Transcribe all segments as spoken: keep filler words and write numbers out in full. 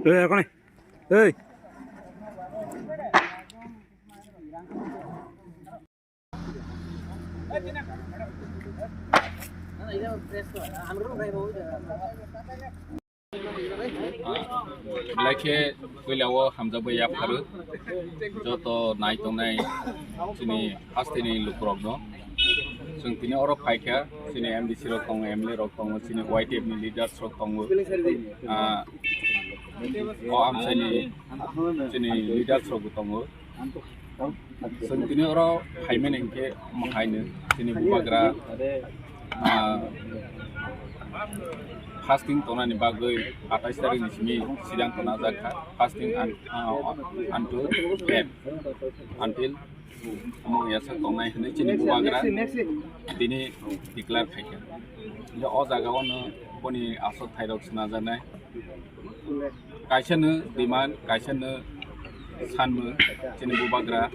Hey, kone. Hey. Belai khe puila o hamjakbai yapharu joto nai tongnai chini hasteni lukurokno. Chwng tini oro phaikha, chini M D C rok tongo, M L A rok tongo, chini Y T F ni leaders rok tongo. Ah, o amchaini chini leaders rok bo tongo. Chwng tini oro phaimani hinkhe omo haino chini bubagra, ah, fasting tongnani bagwi atais tarikni simi sidang tona jakha, fasting un-, ah, unto death, until omo yasa tongnai hinwi chini bubagra tini declare khaikha. Hinkhe o jaga o no boni aswk thairok swnajaknai. Kaisa no demand, kaisa no sanmung, chini bubagra,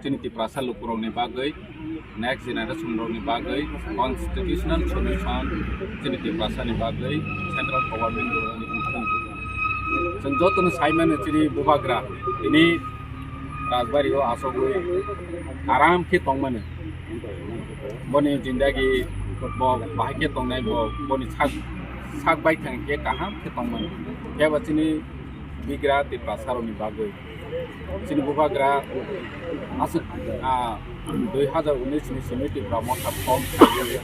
chini Tiprasa lukurokni bagwi, next generation rokni bagwi constitutional solution chini Tiprasani bagwi central government rokni wngthung. Chwng jotono saimano chini bubagra tini Rajbari o asogwi aram khe tongmani. Boni jindagi bo bahai khe tongnai, bo boni sak, sak bai thang khe kaham khe tongmani. Khe bo chini bigra Tiprasa rokni bagwi. Chini bubagra aswk, ah, dui hazar unis ni simi Tipra Motha form khaiwi,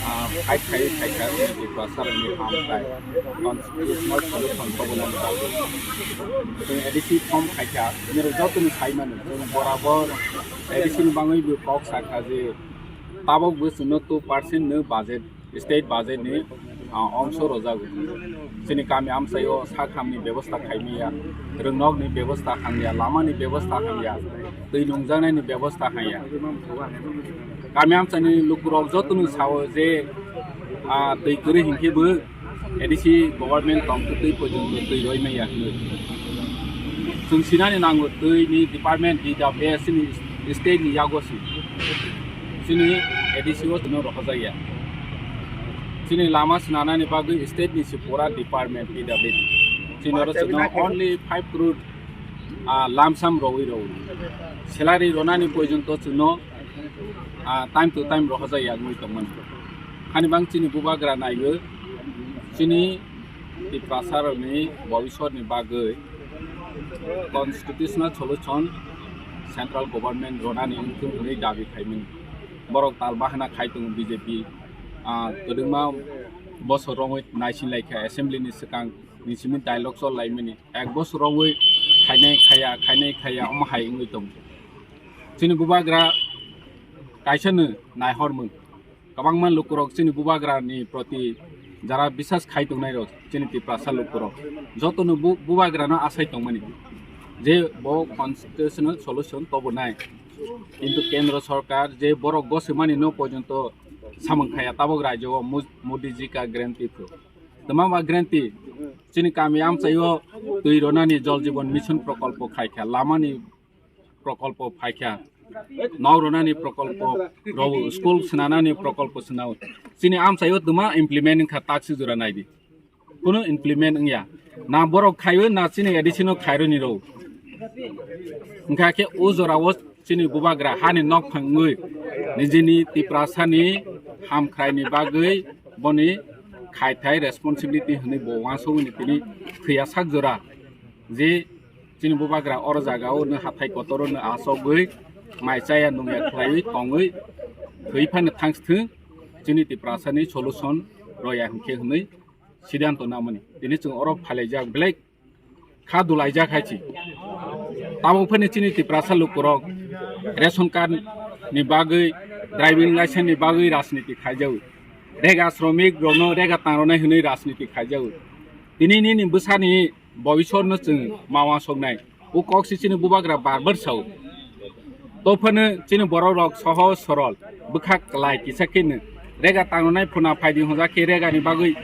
ah, fight khaiwi khaikha chini Tiprasa rokni hamkrai constitutional solution tobonani bagwi. Chwng A D C form khaikha, nirok jotoni saimano, chwng borabor A D C ni bagwi bo kok sakha je tabok bo chwngno two percent no budget, state budget ni, ah, ongso rwjago. Chini kami amchaio sak hamni bebosta khaimaya, rwngnokni bebosta hamya, lamani bebosta hamya, twi nungjaknaini bebosta hamya. Kami amchaini lukurok jotono sao je, ah, twi kwrwi hinkhe bo A D C government tongtwtwi poito twi roi maya hinwi. Chwng sinani nango twi ni department, D W S ni state ni yago si. Chini A D C o chwngno rohorjakya. Chini lama swnanani bagwi state ni si pura department, P W D. Chini oro chwngno only five crore, ah, lump sum rogwi rogwi. Salary ronani poito chwngno, ah, time to time rohorjakya wngwi tongmani. Hani bang chini bubagra naiwi chini Tiprasa rokni bobiswtni bagwi constitutional solution central government ronani wngthung hwnwi dabi khaimani. Borok tal bahana khai tongo B J P, ah, kwdwngma bosor romwi naising laikha assembly ni swkang ni simi dialogue chol laimani. Ek bosor romwi khainai khaya, khainai khaya, omo hai wngwi tongo. Chini bubagra kaisa no naihormung. Kwbangma lukurok chini bubagra ni proti jara bisas khai tongnai rok chini Tiprasa lukurok jotono bu-, bubagra no asai tongmani je bo constitutional solution tobonai, kintu kendro sorkar je borok goswmani no porjonto samung khaya tabok rajyo o Mo-, Modi ji ka guarantee phu. Twma ba guarantee chini kami amchaio twi ronani Jal Jeevan Mission prokolpo khaikha, lamani prokolpo phaikha, nok ronani prokolpo rw, school swnanani prokolpo swnao. Chini amchaio twma implement wngkha taksi jora naidi. Kunu implement wngya. Na borok khaiwi na chini A D C no khaironi rw. Wngkha khe o jorao chini bubagra hani nok phangwi nijini Tiprasani hamkhraini bagwi boni khaithai responsibility hwnwi bo uansugwi tini thwiya sak jora je chini bubagra oro jagao no hathai kotoro no asogwi mai chaya nungya khlaiwi tongwi thwi phano thangsthwng chini Tiprasani solution roya hinkhe hwnwi siddhanto namani. Tini chwng oro phailaijak belai kha dulaijak hai chi. Tabuk phani chini Tiprasa lukurok ration card ni bagwi, driving license ni bagwi rajniti khaijago. Rega sromik rokno rega tangrwnai hwnwi rajniti khaijago. Tini nini bwsani bobisor no chwng ma uansuknai. O kok se chini bubagra bar bar sao. Tophano chini borok rok sohoj sorol, bwkha kwlai kisa khe no. Rega tangnai phuna phaidi hwnjak khe rega ni bagwi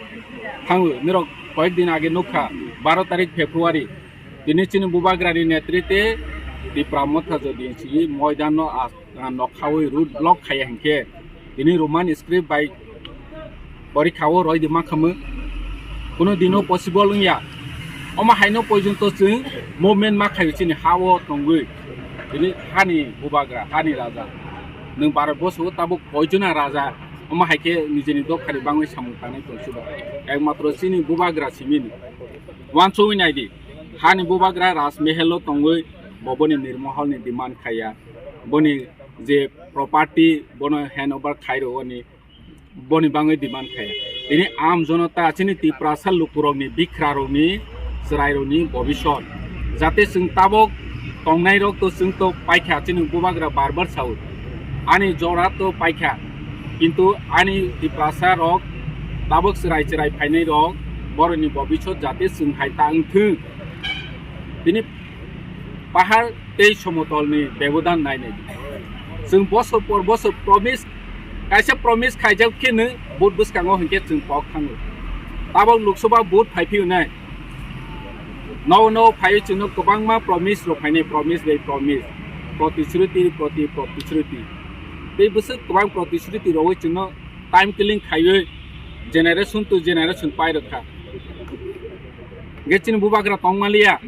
thango. Nirok koyek din age nukha, baro tarik February. Tini chini bubagra ni netrite Tipra Motha Jodi si moidan no as-, nokhawi road block khaiya hinkhe. Tini Roman script bai porikha o roi di ma khamu. Kuno dino possible wngya. Omo haino porjonto chwng movement ma khaio chini ha o tongwi. Tini hani bubagra, hani raja. Nwng Bharat boso o tabuk koijona raja. Omo hai khe nijini dophani bangwi samung tangnai tongsiba. Ekmatro chini bubagra simini. Uansugwi naidi. Hani bubagra Raj Mahal o tongwi bo boni nirmohol ni demand khaiya. Boni je property bono hand over khairo oni boni bangwi demand khe. Tini am jonota chini Tiprasa lukurokni, bikrarokni, chwrairokni bobisot. Jate chwng tabok tongnairok to chwng to paikha, chini bubagra bar bar sao. Ani jora to paikha. Kintu ani Tiprasa rok tabok chwrai chwrai phainairok boroni bobisot jate chwng hai ta wngthwng. Tini pahar tei somotolni bebodan nainai. Chwng bosor por bosor promise, kaisa promise khaijak khe no vote bwskango hinkhe chwng kok thango. Tabok Lok Sabha vote phai phiyonai. Nogo nogo phaiwi chwngno kwbangma promise rok phainai, promise bai promise. Protishruti, proti, protishruti. Tei bwswk kwbang protishruti rogwi chwngno time killing khaiwi generation to generation pai rwkha. Ge chini bubagra tongmaliya.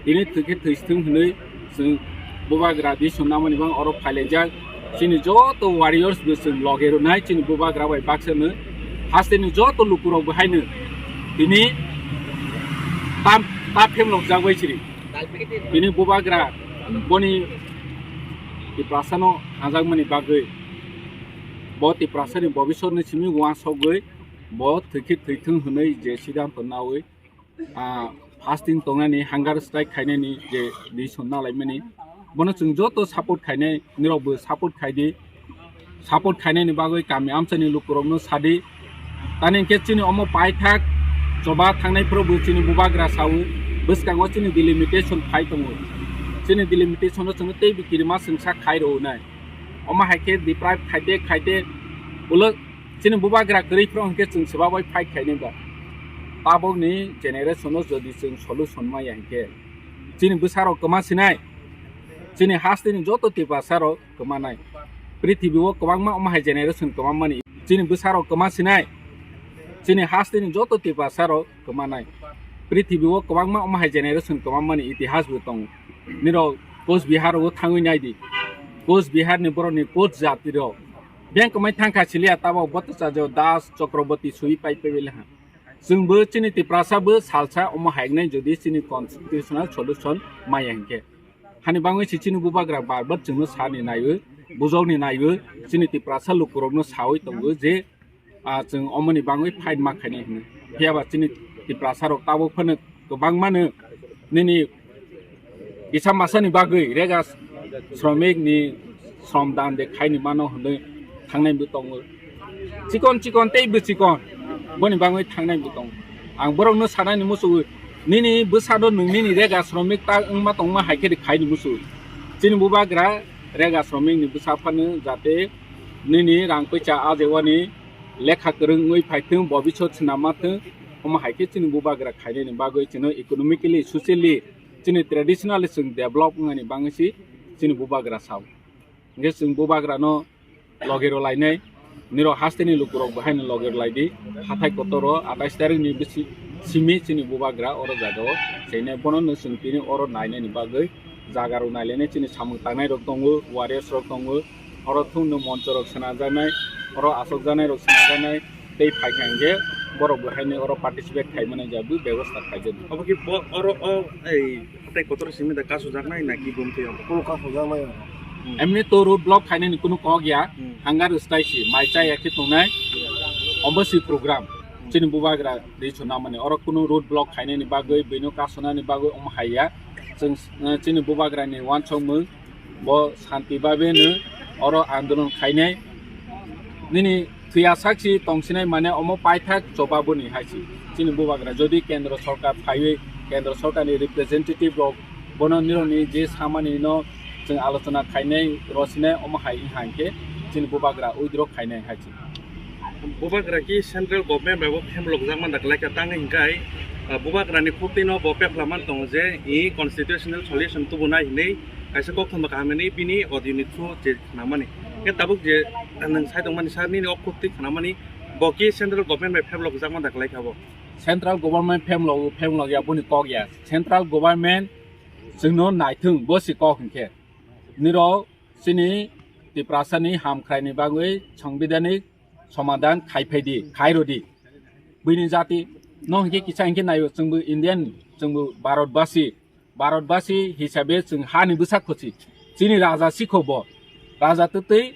Tini thwikhe thwisithwng hwnwi chwng bubagra di swnamani bang oro phailaijak. Chini joto warriors bo chwng loge rwnai chini bubagra bai baksa no. Hasteni joto lukurok bo haino tini tam, ta phemlokjak bai chiri. Tini bubagra boni Tiprasano hajakmani bagwi, bo Tiprasani bobisotni simi uansukgwi bo thwikhe thwithwng hwnwi je siddhanto nawi, ah, fasting tongnani, hunger strike khainani je decision nalaimani, bono chwng joto support khainai, nirokbo support khaidi, support khainani bagwi kami amchaini lukurokno sadi. Tani hinkhe chini omo paithak choba thangnai phuru bo chini bubagra sawi, bwskango chini delimitation phai tongo. Chini delimitation o chwngno teibo kirima chwngsa khai rwnai. Omo hai khe deprive khaite khaite ulo chini bubagra kwrwi phuru hinkhe chwng swbabai fight khainai ba. Tabokni generation o jodi chwng solution maya hinkhe chini bwsarok kwma sinai, chini hasteni joto Tiprasarok kwmanai. Prithibi o kwbangma omo hai generation kwmamani. Chini bwsarok kwma sinai, chini hasteni joto Tiprasarok kwmanai. Prithibi o kwbangma omo hai generation kwmamani itihas bo tongo. Nirok Coach Bihar o thangwi naidi. Coach Bihar ni borokni coach jati rok beng kwmai thangkha siliya, tabok Bhattacharya Das, Chakraborty sui pai pai belaha. Chwngbo chini Tiprasa bo salsa omo haiknai jodi chini constitutional solution maya hinkhe. Hani bangwi se chini bubagra bar bar chwngno sani naiwi, bujokni naiwi, chini Tiprasa lukurokno sawi tongo je, ah, chwng omoni bangwi fight ma khainai hwnwi. Phiya ba chini Tiprasa rok tabuk phano kwbangmano nini kisa masani bagwi rega sromik ni srom dan de khaini mano hwnwi thangnai bo tongo. Chikon chikon tei bwchikon boni bangwi thangnai bo tongo. Ang borokno sanani muchungwi, nini bwsano nwng nini rega sromik ta wngma tongma hai khe khaini muchungo. Chini bubagra rega sromik ni bwsa phano jate nini rang poicha ajewani lekha kwrwng wngwi phaithwng, bobisot swnamma thwng, omo hai khe chini bubagra khainani bagwi chwngno economically, socially, chini traditionally chwng develop wngnani bangwi si chini bubagra sao. Hinkhe chwng bubagrano loge rw lainai, nirok hasteni lukurok bo haino loge rw laidi. Hathai kotoro atais tarikni bisi simi chini bubagra oro jagao chainai, bono no chwng tini oro nainani bagwi jaga rok nailainai, chini samung tangnai rok tongo, warriors rok tongo, oro thungno moncho rok swnajaknai, oro asokjaknai rok swnajaknai, tei phaikha hinkhe borok bo haino oro participate khaimani jagwi bebosta khaijak. Obo khe bo-, oro o ei hatai kotor simi da kasu jaknai na ki bumtwi obo? Kunu kasu jaknai obo. Hmm. Emni to road block khainani kunu kok ya, hmm, hunger strike si, mai cha ya khe tongnai, obo si program. Hmm. Chini bubagra ri chuna mani, oro kunu road block khainani bagwi, bino kasunani bagwi omo hai ya. Chwng, eh, chini bubagrani uansukmung bo santi babe no oro andolon khainai. Nini thwiya sakchi tongsinai mane omo paithak chobaboni hai si. Chini bubagra jodi kendro sorkar phaiwi, kendro sorkarni representative rok bono nirokni je samani no chwng alochona khainai rosinai omo hai wngkha hinkhe chini bubagra withdraw khainai hai si. Bubagra ki central government bai bo phem lokjak man da kwlai kha tang hinkhe, ah, bubagra ni khuk twi no bo pepla man tongo je i constitutional solution tubunai hinwi kaisa koktwma kaham hinwi bini audio ni through je khnamani. Khe tabuk je nwng sai tongmani sir nini o khuk twi khnamani bo ki central government bai phem lokjak man da kwlai kha bo. Central government phem lo, phem lo ya boni kok ya. Central government chwngno naithung bo si kok hinkhe. Nirok chini Tiprasani hamkhraini bagwi sangbidhanik somadhan khai phai di, khai rw di. Buini jati no hinkhe kisa hinkhe naio, chwngbo Indian, chwngbo Bharatbasi, Bharatbasi hisabe chwng hani bwsa khochi. Chini raja sikho bo. Raja twtwi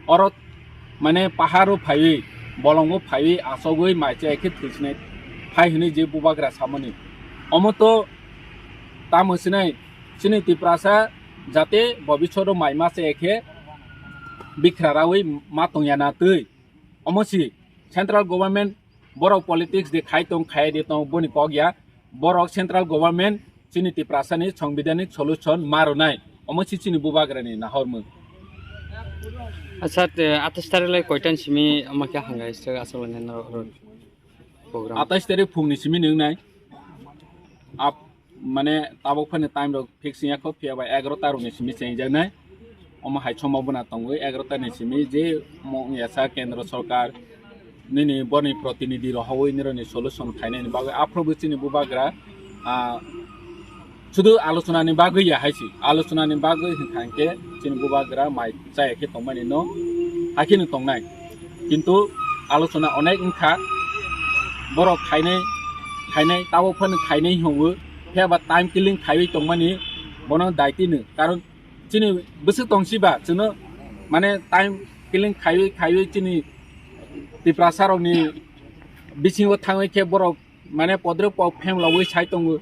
oro mane paharo phaiwi, bolongo phaiwi, asogwi mai chai khe thwisinai phai hwnwi je bubagra samani. Omo to tamo sinai chini Tiprasa jate bobisoro mai ma chai khe bikra rawi ma tongya na twi. Omo si central government borok politics de khai tong, khai de tong, boni kok ya. Borok central government chini Tiprasani sangbidhanik solution ma rwnai. Omo si chini bubagrani nahormung. Acha, te atais tarik lai koitan simi ama khe hangai se aswk lai nai norok program? Atais tarik phungni simi nung nai. Ap-, mane tabuk phani time rok fix wngya kho, phiya ba egarota rokni simi chengjaknai. Omo hai sombhabona tongwi egarota ni simi je omo wngya sa kendro sorkar nini boni protinidhi rohorwi nirokni solution khainani bagwi aphuru bo chini bubagra, ah, sudu alochona ni bagwi ya hai si. Alochona ni bagwi hwnkha hinkhe chini bubagra mai chaya khe tongmani no, hakhe no tongnai. Kintu alochona onek wngkha, borok khainai, khainai, tabuk phano khainai hinwi, phiya ba time killing khaiwi tongmani bono daitino. Karon chini bwswk tongsiba chwngno mane time killing khaiwi, khaiwi chini Tiprasa rokni bisingo thangwi khe borok mane podrok pok phemlogwi sai tongo.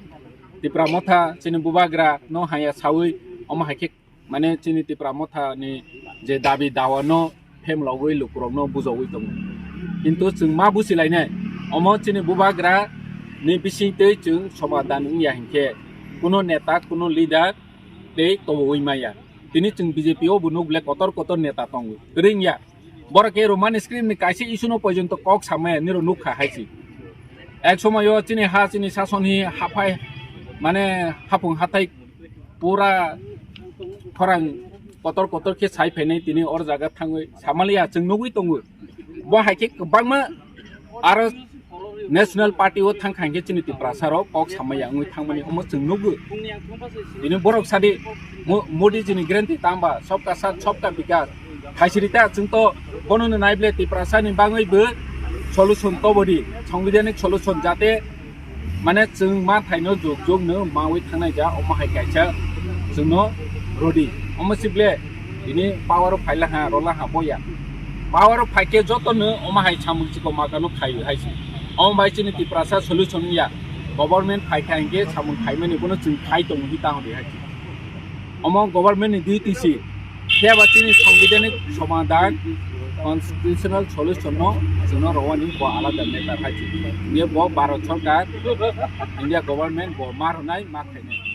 Tipra Motha chini bubagra no haya sawi omo hai khe mane chini Tipra Motha ni je dabi dawa no phemlogwi lukurok no bujogwi tongo. Kintu chwng ma buchilainai, omo chini bubagra ni bising twi chwng somadhan wngya hinkhe kuno neta, kuno leader tei tobowi maya. Tini chwng B J P o bo nuk le kotor kotor neta tongo. Kwrwi wngya. Borok ke Roman script ni kaisa issue no porjonto kok samaya niro nukha hai si. Ek somoyo chini ha, chini sason hi haphai, mane hapung hathai pura khorang kotor kotor khe sai phainai tini or jaga thangwi samaliya chwng nugwi tongo. Bo hai khe kwbangma aro National Party o thang kha hinkhe chini Tiprasa rok kok samaya wngwi thangmani omo chwng nugo. Tini borok sadi Mo-, Modi jini guarantee tamba, "Sabka Saath, Sabka Vikas." Khaisiri ta chwng to bono no naible Tiprasa ni bagwi bo solution to bodi, sangbidhanik solution jate mane chwng ma thaino jog jog no mawi thangnai ja omo hai kaisa chwngno rodi. Omo sible tini power o phaila ha, rola ha boya. Power o phaikhe joto no omo hai samung chiko magano khai hai si. Omo bai chini Tiprasa solution ya. Government phaikha hinkhe samung khaimani bono chwng khai tongo hi tang di hai. Omo government ni duty si. Phiya ba chini sangbidhanik somadhan, constitutional solution no chwngno rowani bo alada matter hai si. Ye bo Bharat Sarkar, India government bo ma rwnai, ma khainai.